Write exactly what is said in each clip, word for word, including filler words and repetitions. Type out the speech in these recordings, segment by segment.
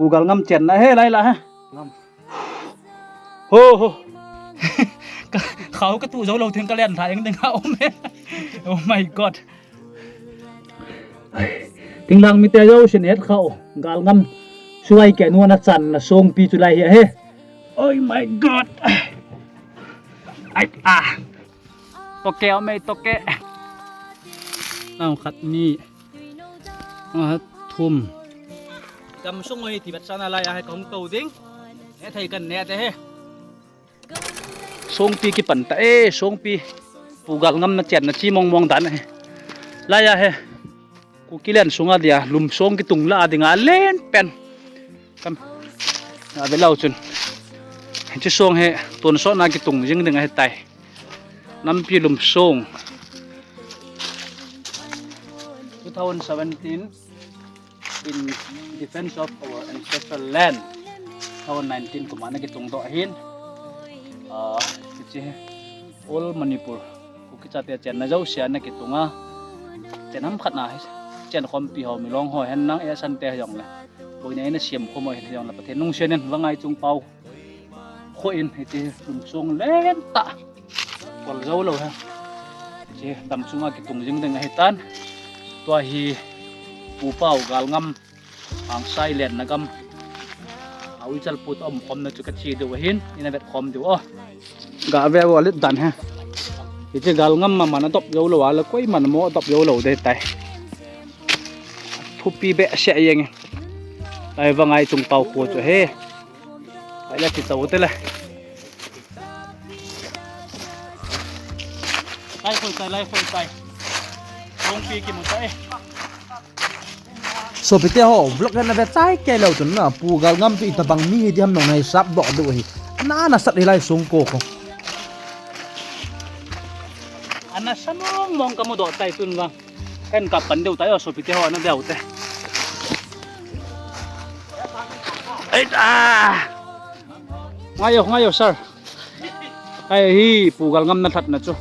Pu Galngam chenna he lai la he. Ngam. Ho, ho. Ka, khao ka tu jou lou teng ka len tha eng ding a um he. Oh my God. Tinglang mite jousen het khao. Galngam suai ke nu na channa songpi chu lai hi a he. Oh my God. Ai, ah. Toke, o mei toke. Nau khat ni. Ah, thum. Gamsung oi ti vet sana lai a he kong to ding. E thei kan ne te he. Songpi kipan ta e, songpi. Pu Galngam na chenna chi mong mong dan he. Lai a he. Kuki len sunga dia, lumsong kitung la dinga len pen. Kam. A ve lou chun. Hiche song hi, tonsot na kitung jing ding ahi tai. Nampi lumsong. Two thousand seventeen, in defense of our ancestral land. Two thousand nineteen kum a na kitung doh ahin. Ah, hiche hi, All Manipur. Kuki chate chenna jouse a na kitung a. Chen ham khat na hi. Chen khompi ho, Milong ho, hen lang e san te jong le. Boina in a siam khom ho, hen jong le. Pathen nungsian in, Vangai Chungpao. Kho in, hiche lumsong len ta. Kol jou lou he. Hiche dam chunga kitung jing ding ahi tan. Tua hi Pu Pau Galngam. Angsai lenna gam. A uichal put a um khomna chu ka che diu ahin, ina vet khom diu o. Ga ve u a let dan he. Hiche Galngam ma mana dop jou lou a le koiman mo dop jou lou ding tai. Thupi behseh jeng e. Lai Vangai Chungpao kho chu he. Lai la ti tau te le. Lai khoi tai, lai khoi tai. Songpi kimu tai. Sopite ho, vlog na ve chai kei lou tun na, Pu Galngam chu itobang mi hi diham nong na hisap doh diu ahi. Na nasat hilai songko ko. Ana sa mong mong kamu doh tai tun vang. Kan kap pan diu tai o, sopite ho, ana diu te. Ai ta. Ngai o, ngai o, sir. Ai hi, Pu Galngam na lhatna chu.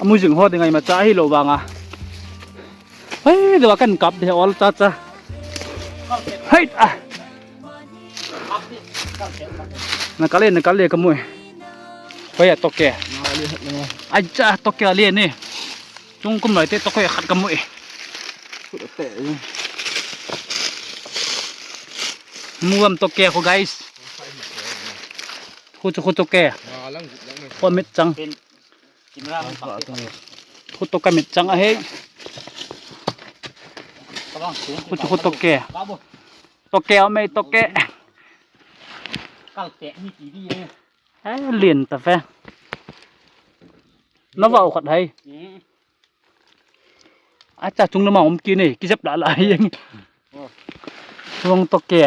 Amu jing ho ding ai ma cha hi lou vang a. Hei, dua kan kap de ol cha cha. Hei, ah. Na kale, na kale ka mu e. Hoi a toke. Ai cha toke a le ni. Chung kum lai te toke khat ka mu e. Mu am toke ko guys. Khu chu khu toke. Ko mit chang. Khu toke mit chang ahi. Khu chu khu toke. Toke o mei toke. Kal te ni ti di e. Eh, lien ta fe. Na vau khat hai. Acha chung na ma um ki ni, kijep la la hi. Chuang toke.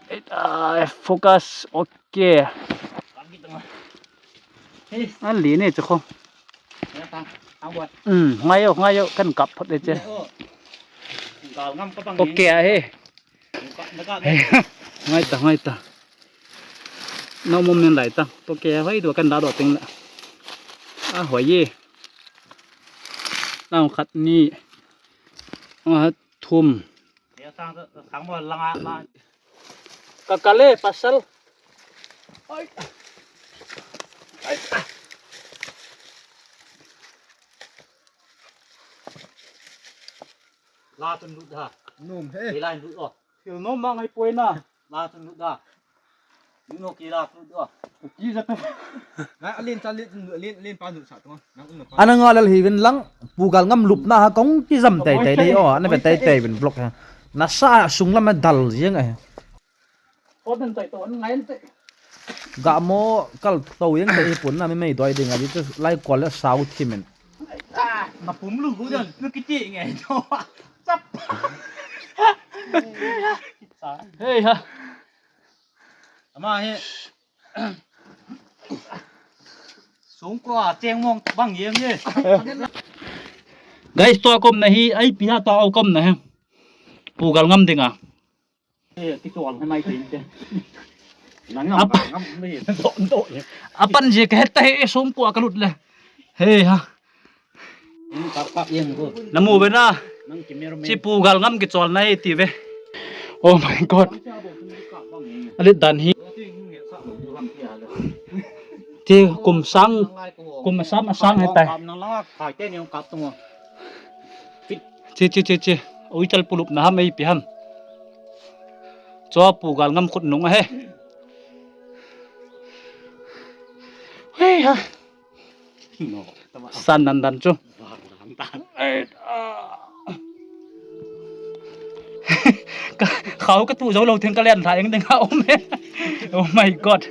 Eh, ah, focus, okay. A li ni chu kho. Um, ngai o, ngai o, kan kap phot le che. Toke a he. Ngai ta, ngai ta. Nau mom nen lai ta. Toke hoi dua kan da doh teng la. A hoi ye. Nau khat ni. A thum. Ka kale pasal. Ai. Ai. La tun lut ha. Nom he. Ki lai lut o. Thil nom ma ngai poi na. La tun lut ha. Lut no ki la lut o. Ki ja ta. Na alen cha len len len pa lut sa to. Nang um no pa. Ana nga lal hi vin lang Pu Galngam lupna ha kong ki jam tai tai dei o. Ana ve tai tai vin block ha. Na sa sung lam a dal jeng a he. Ga mo kal to yang te pun na mi mei doi ding a di chu lai kol le sau thimin. Na pum lu gu dan lu kiti nge to. Chap. Hei ha. Ama he. Sung ko a cheng mong bang yem ye. Guys, to kom na hi, ai pi ha to kom na he. Pu Galngam ding a. Eh, kichol hai mai tin te. Nang ngam, ap-, ngam ni. Do, do. Apan je ka het ta he, song ko ka lut le. He ha. Kap, kap yeng ko. Na mu ve na. Nang kimer me. Chi Pu Galngam kichol na e ti ve. Oh my God. Alet dan hi. Ti kum sang, kum asam asang hitai. Chi, chi, chi, chi. Ui, chal pulupna ham, ei pi ham. Cho Pu Galngam khut nung ahi. Hei ha. San nan dan chu. Ei, ah. Ka, khau ka tu zo lo theng ka len tha eng ding ha um e. Oh my God.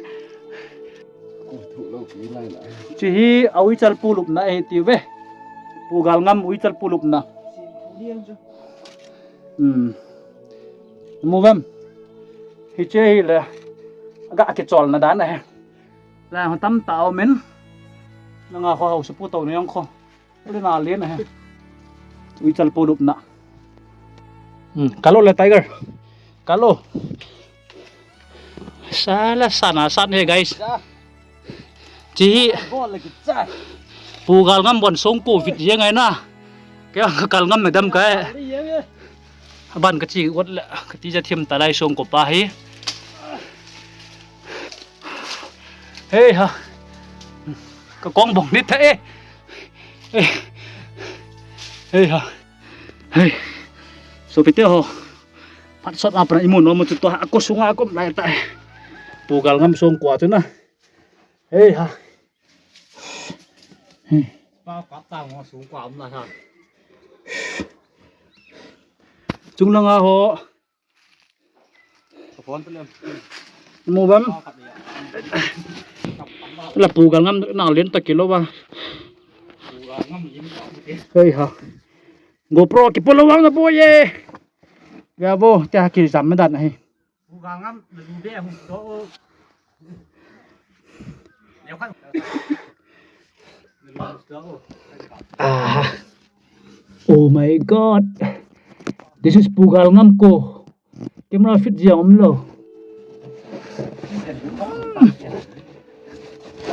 Chi hi a ui chal pulupna ahi ti ve. Pu Galngam ui chal pulupna. Hmm. Mu vem. Hiche hi le. Ga kicholna dan ahi. La ho tam ta o men. Nanga ho hausa pu to ne yong kho. Ule na len ahi. Ui chal pulupna. Hmm, kalo le Tiger. Kalo. Sala sana san he, guys. Chi hi. Pu Galngam bon songko vit jeng ahi na. Kei ka kal ngam na dam kai. Aban ka chi ot le ka ti ja thim ta lai songko pa hi. Hei ha. Ka kong bong ni ta e. Hei ha. Hei. Sopite ho. Phat sot a pana imu nom chu to a ko sunga kom lai ta. Pu Galngam songko a chu na. Hei ha. Hei. Pa kap ta ngo songko a um na ha. Chung langa ho. Phone tu le. Mu bam. La Pu Galngam na len ta kilo ba. Hei ha. GoPro kipo lo vang na bo ye. Ga bo, te ha ki jam me dan ahi. Pu Galngam, na lu be hu to. Leo khan. Ah. Oh my God. This is Pu Galngam ko. Camera fit jia om lo.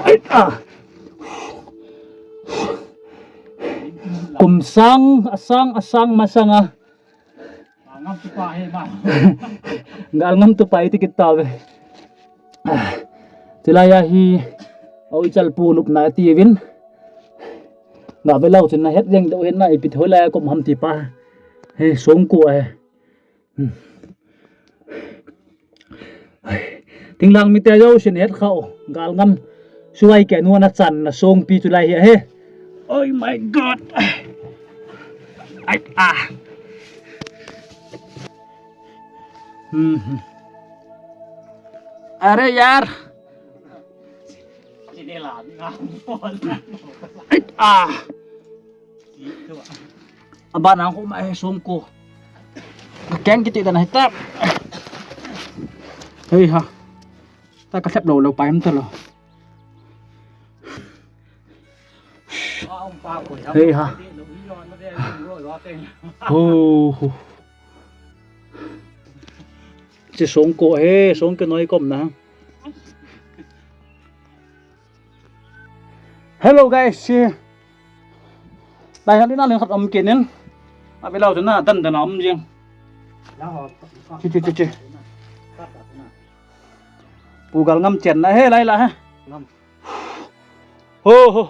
Ai, ah. Kum sang, asang, asang, masanga. Galngam tu pai ti kit ta ve. Chilai a hi, oi chal pu lupna ti vin. Ga ve lau chin na het jeng deuh hin na ipi thoi lai a kom ham ti pa. He, songko a he. Hmm. Tinglang mite jousen het kha u, Galngam suai ke nu na chan na songpi chu lai hi ahi. Oh my God. Ai, ah. Hmm. Are yaar. Ai, ah. Aban ang ko ma he songko. Ka keng kiti dan hita. Hei ha. Ta ka lhep lo lo pa em ta lo. Hei ha. Ho, ho. Chi songko he, songko noi kom na. Hello guys, chi. Lai han na len khat om kinin. A belau na dan dan om jing. Chi, chi, chi, chi. Pu Galngam chen na he lai la ha. Ho, ho.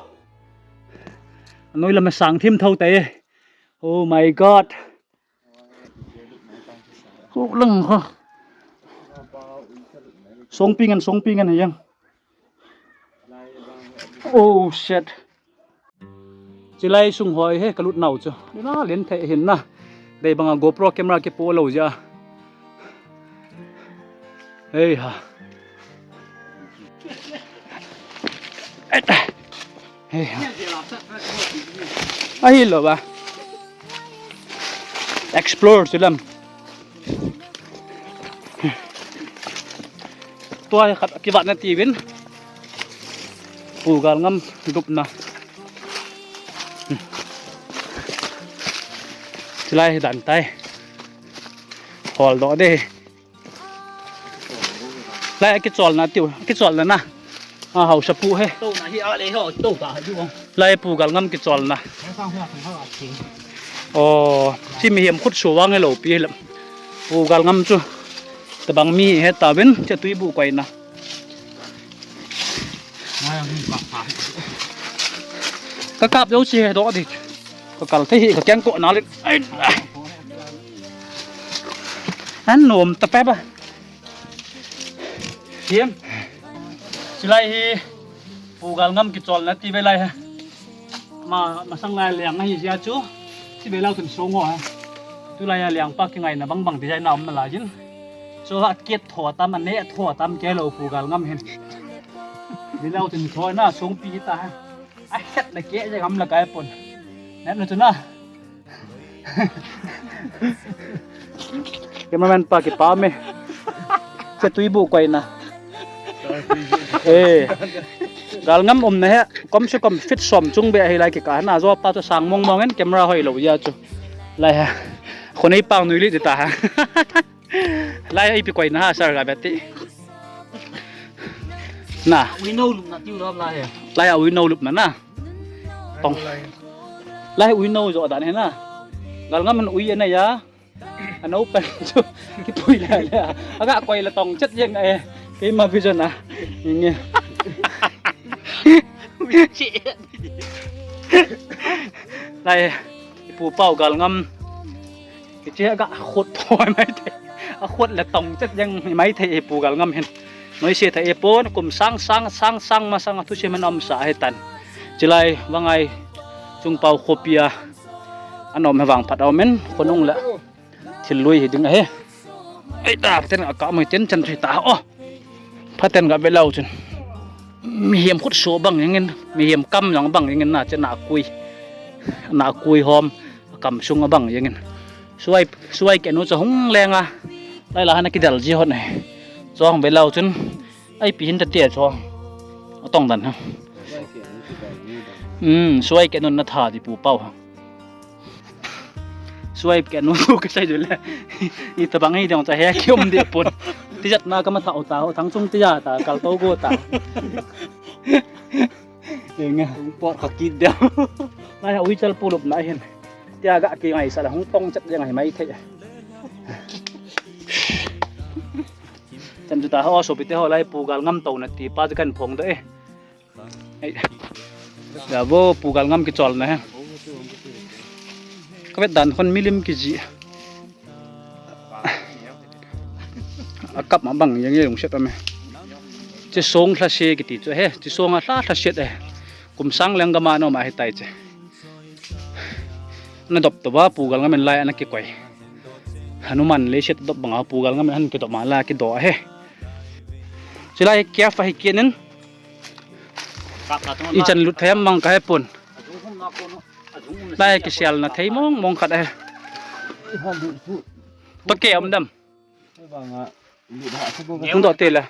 Noi lam sang thim thou te. Oh my God. Hu lang ho. Songpi ngan, songpi ngan yang. Oh shit. Chilai sung hoi he ka lut nau chu. Ni na len thei hin na. Dei banga GoPro camera kipo lo ja. Hei ha. Hei ha. Ahi lo ba. Explore chu lam. Tua khat kivat na ti vin. Pu Galngam lupna. Chilai hi dan tai. Hol do de. Lai kicholna tiu, kicholna na. A hausa pu he. To na hi a le ho, to ta hi ho. Lai Pu Galngam kicholna. Sang ho, sang ho a ti. Oh, chi mihem khut su vang he lo pi he lam. Pu Galngam chu tabang mi hi tauvin, che tui bu koina. Ka kap jou chi he doh di. Ka kal thei hi ka keng ko na le. Ai. An nom ta pe ba. Hiam. Chilai hi Pu Galngam kicholna ti ve lai he. Ma, masang lai liang ahi jia chu. Chi ve lau tun song ho he. Tulai a liang pa kingaina bang bang ti jai na um na lai jin. Chu ha kiet tho tam, a ne tho tam ke lo Pu Galngam hin. Ve lau tun tho na song pi ta he. A khat na ke je gam la kai pon. Net na chu na. Cameraman pa kipah me. Che tui bu koina. Eh. Galngam umna he, kom se kom feet som chung be ahi lai kikah na, jo pa chu sang mong mong in camera hoi lo jia chu. Lai ha. Khonei pang nui li ti ta ha. Lai ipi koina ha sir ga beti. Na. Ui no lupna tiu lam lai he. Lai ui no lupna na. Tong. Lai ui no jo dan he na. Galngam an ui ana ya. Ano pen chu kipui la la. Aga koi la tong chet jeng e. Keima vision a. Nge. Lai Pu Pau Galngam. Hiche aga khut poi mai thei. A khut le tong chet jeng mai thei e Pu Galngam hin. Noise thei e pon kum sang sang sang sang masang a thusim an um sa he tan. Chilai Vangai Chungpao khopi a. An um he vang phat a um in khonung le thil lui hi ding ahi. Ei ta ten a ka mai ten chan thui ta o. Phaten ga ve lau chun. Mihem khut so bang jeng in, mihem kam jong bang jeng in na che na kui. Na kui hom, kam sung a bang jeng in. Suai, suai ke nu cha hung leng a. Lai la hana kidal ji hon e. Chong ve lau chun. Ai pi hin ta tia cho. A tong dan ha. Hmm, suai ke nun na tha di Pu Pau ha. Suai ke nun tu ke sai du le. I ta bang i dong cha he ki um de pon. Ti jat na ka ma tha o ta ho thang chung ti ja ta kal to go ta. Eng a. Hung pot kha kit deu. Nai ha ui chal pulup na hin. Tia ga ki ngai sa la hung tong chet jeng hi mai thei. Chan chu ta ho sopite ho lai Pu Galngam tona ti pa chu kan phong doh e. Ei. Ya bo Pu Galngam kicholna he. Ka vet dan khon milim kiji. A kap ma bang jeng e lungset a me. Che song lha se kiti chu he. Che song a lha lha set e. Kum sang leng gam a na um a hitai che. Na dop to ba Pu Galngam in lai ana kikoi. Hanuman leiset dop banga Pu Galngam in han kidop ma la kido a he. Chilai kia fa hi kinin. I chan lut thei am bang ka he pon. Lai kisial na thei mong mong khat a he. To ke um dam. Hung doh te la.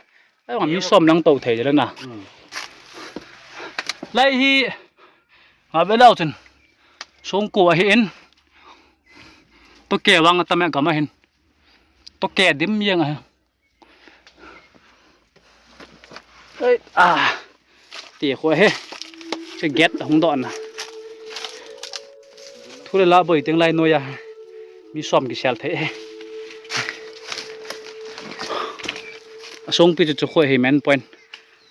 Ai, mi som lang to thei le na. Lai hi. Nga ve lau chun. Song ko ahi in. To ke vang atam e gam ahin. To ke dim jeng ahi. Ei, ah. Ti kho he. Che get hung doh na. Thu le la boi teng lai noi a. Mi som kisial thei he. A song pi chu chu kho he main point.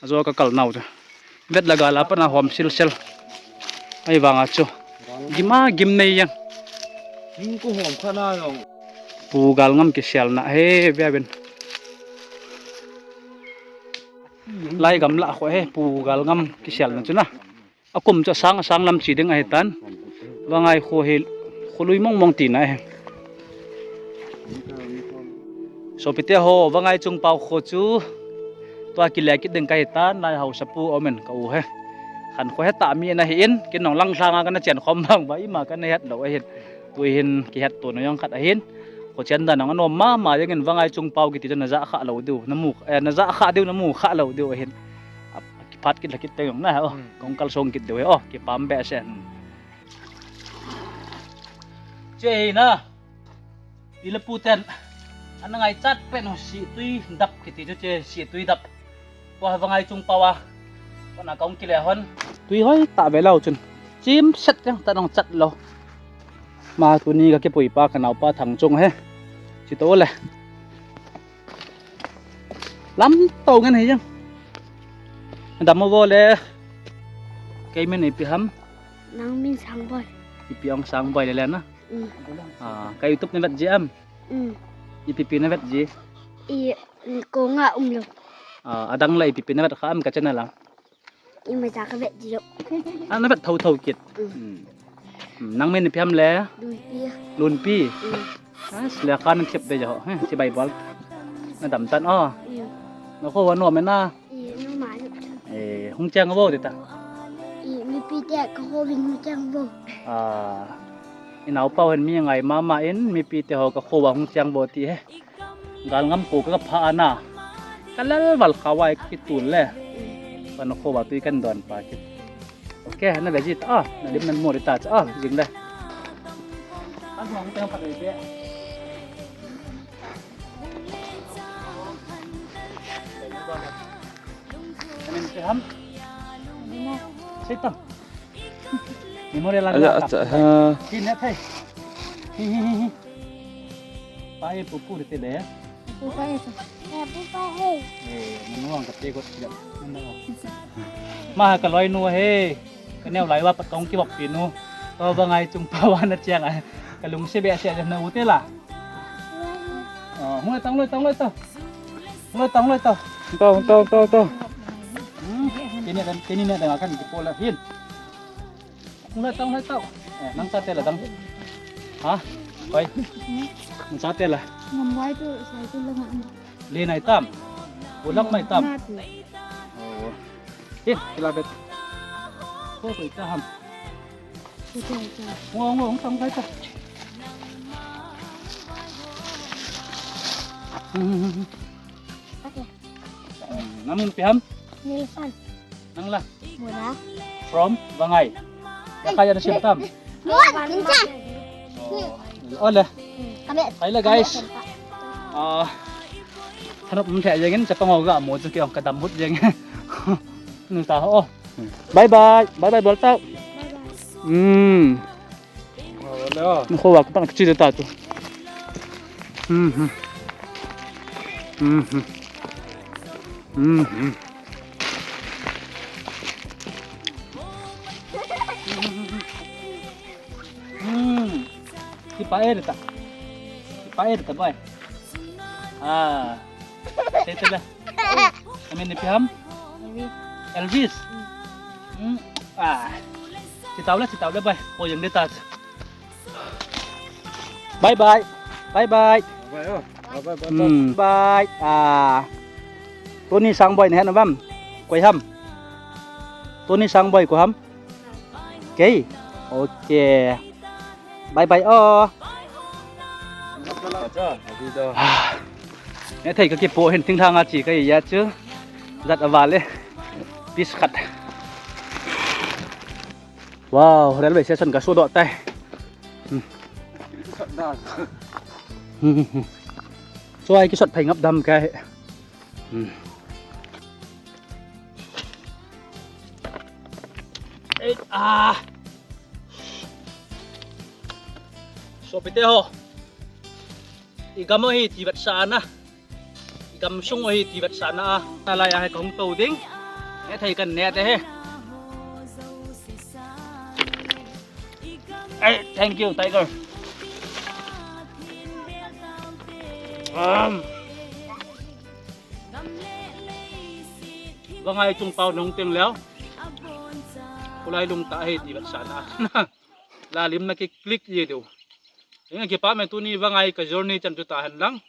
A jo ka kal nau chu. Vet la gal a pat na hom sil sel. Ai vang a chu. Gim a gim nei jeng. Hing ko hom kha na jong. Pu Galngam kisial na he ve ben. Lai gam la kho he Pu Galngam kisial na chu na. A kum chu a sang, a sang lam chi ding ahi tan. Vangai kho hi, kho lui mong mong tina ahi. Sopite ho, Vangai Chungpao kho chu. Tua kile kit ding kahi tan, lai hausa pu um in ka u he. Khan kho he ta mi na hi in, kin nong lang lhang a kana chen khom bang ba, ima kana het lo ahin. Tui hin kihet to na jong khat ahin. Kho chen dan nong anom mama jeng in Vangai Chungpao kiti chu na ja kha lo diu, na mu, eh, na ja kha diu, na mu kha lo diu ahin. A, a kiphat kit la kit te jong na, oh, hmm. Kong kal song kit diu, oh, kipah behseh. Che hi na. I le pu ten. Ana ngaichat pen ho si tui dap kiti chu che si tui dap. Tua Vangai Chungpao a. Kona kong kile hon. Tui hoi ta ve lo chun. Chim set jeng ta nong chat lo. Ma tuni ka kipui pa ka nau pa Thangchung he. Ito le. Lam to ngan hi jang. Dam mo bo le. Kei min ipi ham? Nang min Sangboi. Ipi ong Sangboi le le na? Mm. Ah, ka YouTube na vet ji am? Mm. Ipi pi na vet ji? I, ko nga um lo. Ah, adang la ipi pi na vet kha am ka channel lang? Ima cha ka vet ji lo. Ah, na vet tho tho kit. Mm. Hmm. Hmm, nang min ipi ham le? Lunpi. Lunpi? Mm. Ah, sile khan thip de jo. He, si bai bol. Na dam tan o. Mm. Na kho wa no me na. I, no ma no. Eh, hung chang bo de ta. I, mipi te ka kho vin hung chang bo. Ah. I nau pau hen mi ngai mama in, mipi te ho ka kho wa hung chang bo ti he. Gal ngam ko ka pha ana. Ka lal val kha wai ki tul le. Pan kho wa tui kan don pa ki. Okay, na ve ji ta. Ah, na lim nan mo ri ta cha. Ah, jing le. An hong teng pha de be. Min ipi ham? Sei tam. Memorial Acha, acha, ha. Hi ne thei. Hi, hi, hi, hi. Pa e pu pu te le. Pu pa e. Eh, pu pa e. Eh, mun wang ka te ko ti. Ma ka loi nu he. Ka neo lai wa pa tong ki wak pi nu. To ba ngai chung pa wa na chiang a. Ka lung se be se na u te la. Ah, hung lai tang, hung lai tang, hung lai tang. Hung lai tang, hung lai tang. Hung tang, hung tang, hung tang, hung tang. Hmm, kini dan, kini ne dan akan ki pola hin. Hung lai tang, hung lai tang. Eh, nang sa te la dang. Ha? Oi. Nang sa te la. Ngam wai tu, sai tu la ngam. Le nai tam. Bulak mai tam. Na tu. Oh. Hin, kila bet. Ko ko ta ham. Ko ko ta. Ngo, ngo, hung tang kai ta. Hmm, hmm, hmm, hmm. Okay. Hmm, nang min ipi ham? Nilsan. Nang la? Mura. From Vangai. Ya kaya na sim tam. Muan, pinsan. Oh. Ole. Kami. Hai la, guys. Ah. Hanop mun thei jeng in, chapang ho ga mo chu ki ong ka dam hut jeng. Nu ta ho. Bye bye. Bye bye bol tau. Bye bye. Hmm. Ni kho wa ka pan ka chi ta tu. Hmm, hmm. Hmm, hmm. Hmm, hmm. Hmm. Kipa e ta. Kipa e ta, boy. Ah. Sei te la. Nang min ipi ham? Elvis. Elvis. Hmm. Ah. Chitau le, chitau le, boy. Ko yang de ta. Bye bye. Bye bye. Bye bye, oh. Bye bye, bye bye. Hmm, bye. Ah. Tuni Sangboi ne han bam. Koi ham? Tuni Sangboi ko ham? Kei. Okay. Bye bye, oh. Ah. Ne thei ka kipo hin thing thang a chi ka ya chu. Jat a vale. Piece khat. Wow, railway station ka sudoh tai. Hmm. Hmm, hmm. Choi kisot phai ngap dam ka he. Hmm. Eh, ah. Sopite ho. I gam u hi ti vetsahna. I gam sung u hi ti vetsahna a. Nalai a hi ka hung tou ding. Ne thei kan ne te he. Hey, thank you, Tiger. Um. Vangai chung pau nung ting leo. Kulai lung ta hi ti vetsahna. La lim na ki click ye do. Inga kipa me tuni Vangai ka journey chan chu ta hen lang.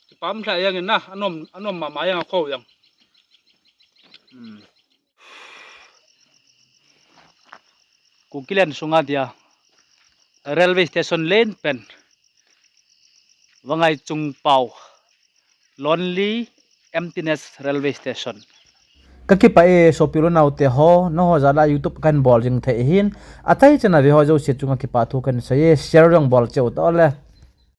Kipa me thla yang na, anom, anom mama yang a kho yang. Hmm. Kukiland sunga dia railway station len pen. Vangai chung pau. Lonely Emptiness Railway Station. Ka kipah e, sopi u le nao te ho, nangho jal a YouTube kahin bol jing thei ahin, athei chan a ve ho jouse chunga kipa thu kahin sei e, share jong bol cheh u tau le.